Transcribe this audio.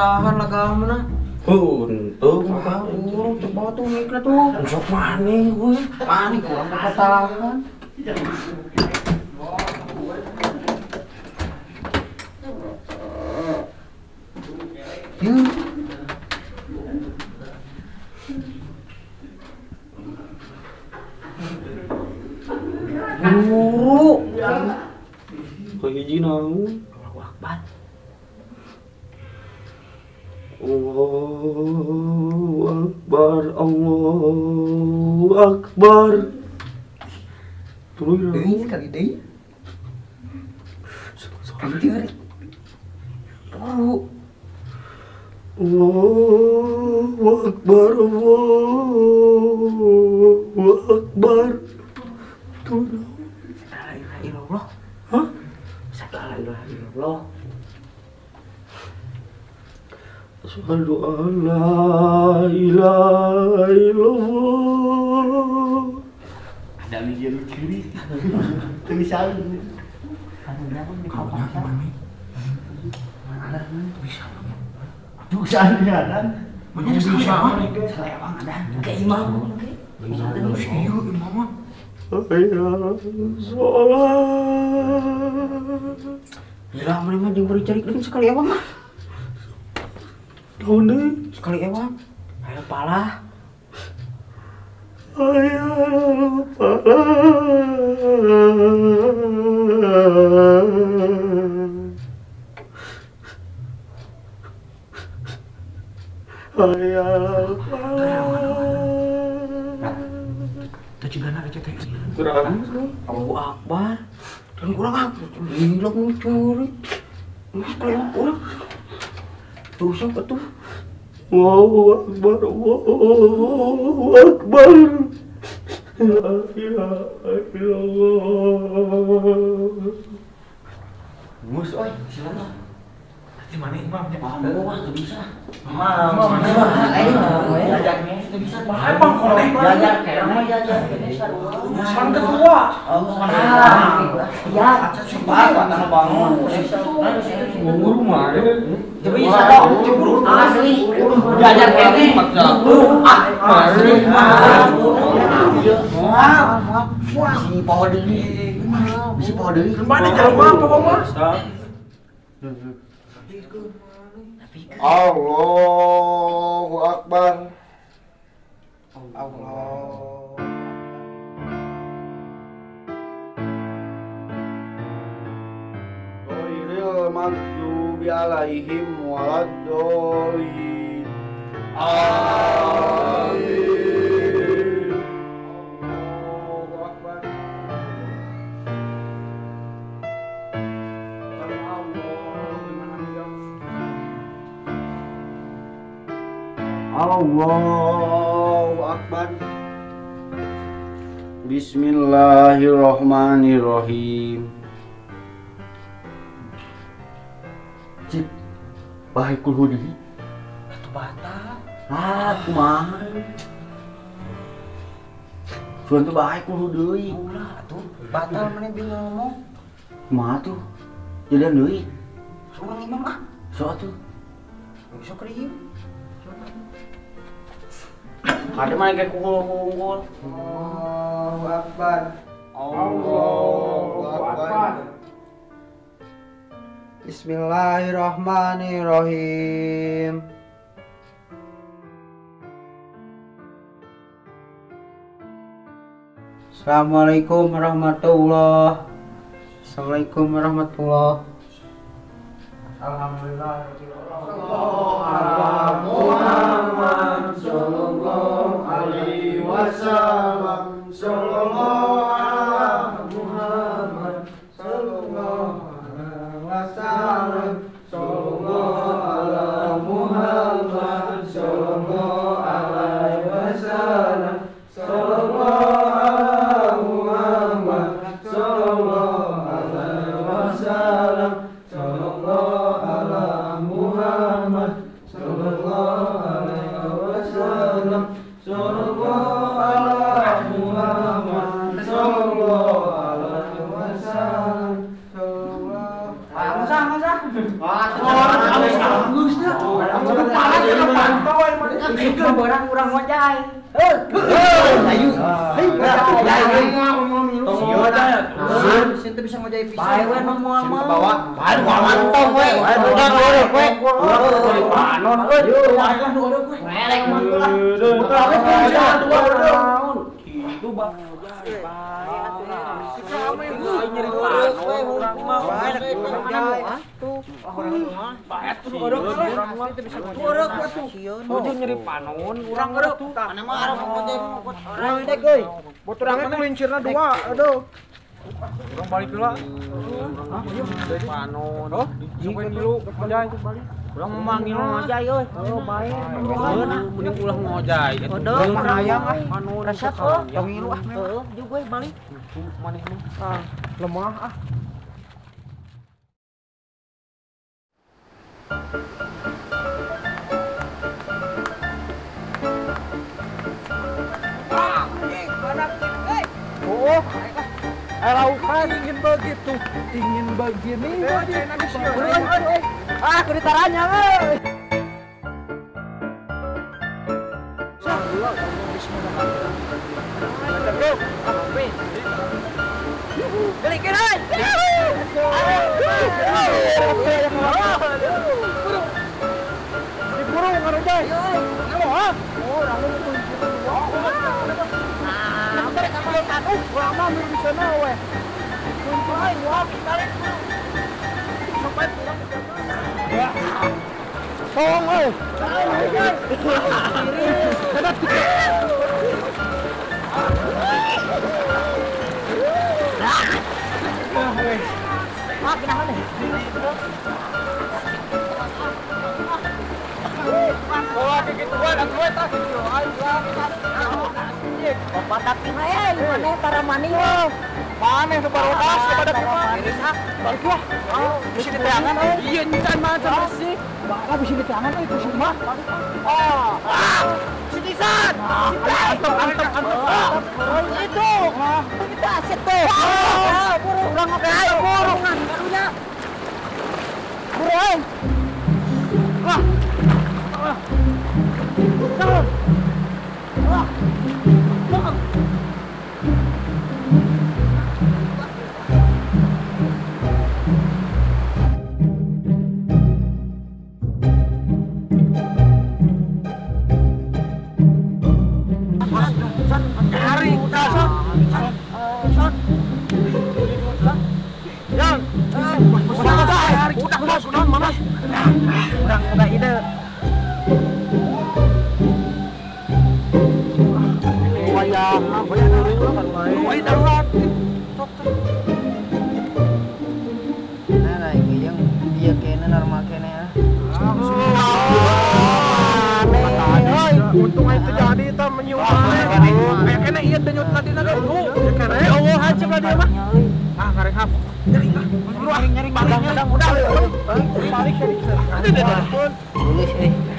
Tahan lah kamu nah. Untung urung coba tuh mikna tuh. Sok maning gue. Maning kurang tahan. Kahiji naon? Allahu Akbar. Allahu Akbar, Allahu Akbar. Tuluy deui sekali deui. Sekali deui. Allahu Akbar, Allahu Akbar. Tuluy. La ilaha illallah. Hah? La ilaha illallah. Asyhadu an la ilaha illallah. Ada lu dia lu kiri. Teu bisa. Mana bisa. Bisa ada. Mana bisa. Selewang ada. Ke imam. Iya, imam. Ayah sholat. Gila, mana mah jeung bari cari deui sekali ewang mah. Naon deui? Sekali ewang. Ayo palah. Ayah palah. Ayah palah. Teu cigana teh. Kurang. Allahu Akbar. Dan kurang apa? Gila mencuri. Sekali ewang kurang. Tuh sok atuh. Allahu Akbar, Allahu Akbar. La ilaha illallah. Mus oi, silakan. Di mana imam? Mau mah teu bisa. Imam, ayo jajar teu bisa. Emang kolek jajar kene jajar kene sarua. Pan ketua. Iya. Sumpah tanah bangun. Ngurung mah. Teu bisa toh. Asli. Jajar kene. Asli. Bisi poho deui. Bisi poho deui. Mana jalan mah poho mah? Allahu Akbar. Allah. Ghairil maghdubi alaihim waladdallin. Amin. Allahu Akbar. Allahu Akbar. Bismillahirrahmanirrahim. Cik, baik kulhu deui. Atuh batal. Ah, kumaha? Suan teh baik kulhu deui. Ulah atuh, batal maneh bingung ngomong. Kumaha tuh? Jadian deui. Urang imam ah. Sok atuh. Sok deui. Ada mana kayak kumpul-kumpul. Allahu Akbar. Allahu Akbar. Bismillahirrahmanirrahim. Assalamualaikum warahmatullahi. Assalamualaikum warahmatullahi. Alhamdulillah. Muhammad sallallahu alaihi wasallam, sallallahu ala Muhammad, sallallahu alaihi wasallam, sallallahu ala Muhammad, sallallahu alaihi wasallam, sallallahu ala Muhammad, sallallahu alaihi wasallam, sallallahu ala Muhammad, sallallahu alaihi wasallam, sallallahu ala Muhammad, sallallahu alaihi wasallam, sallallahu. Barang urang ngojay. Ayo. Sieun teu bisa ngojay pisan. Bae we nu moal mah. Bawa. Bae moal mantong we. Urang urang we. Panon euy. Wae lah nu urang we. Relek mah lah. Kitu bang. Bae atuh. Aing nyeri panon urang mah. Tuh. Bae tuh urang mah teu bisa ngorek atuh. Ujung nyeri panon urang atuh. Mana mah arah urang dek euy. Bot urangnya kulincirna dua, aduh. Urang balik heula. Hah, ieu panon. Oh, sampai dulu ngojay. Urang mau manggil ngojay euy. Oh, bae. Mending ulah ngojay. Urang hayang ah. Panon resep oh. Tong ngilu ah. Heeh, jeung gue balik. Maneh mah. Ah, lemah ah. Oh, laukan ingin begitu, ingin begini. Ah, kudu taranya euy. Belikin euy. Dipurung ngarujay. Oh, lama di sana weh. Tolong euy. Maneh tara maning we. Maneh nu barodas kepada kumaha? Balik wah. Bisi diteangan euy. Iya encan mah can bersih. Bah, bisi diteangan euy ku mah. Ah. Sitisan. Antep antep antep. Itu. Itu aset tuh. Buru urang oge ayo buru ngan karunya. Buru euy. Wah. Wah. Wah. Wah. Urang boga ide. Wayang, wayang darurat. Nah, ieu yang ieu kene normal kene ah. Untung aja terjadi eta menyium. Kene ieu denyut nadina ge. Kene ya Allah hancur lah dia mah. Ah, ngarehap. Nyering ah. Nyering nyering udah. Balik. Tulis euy.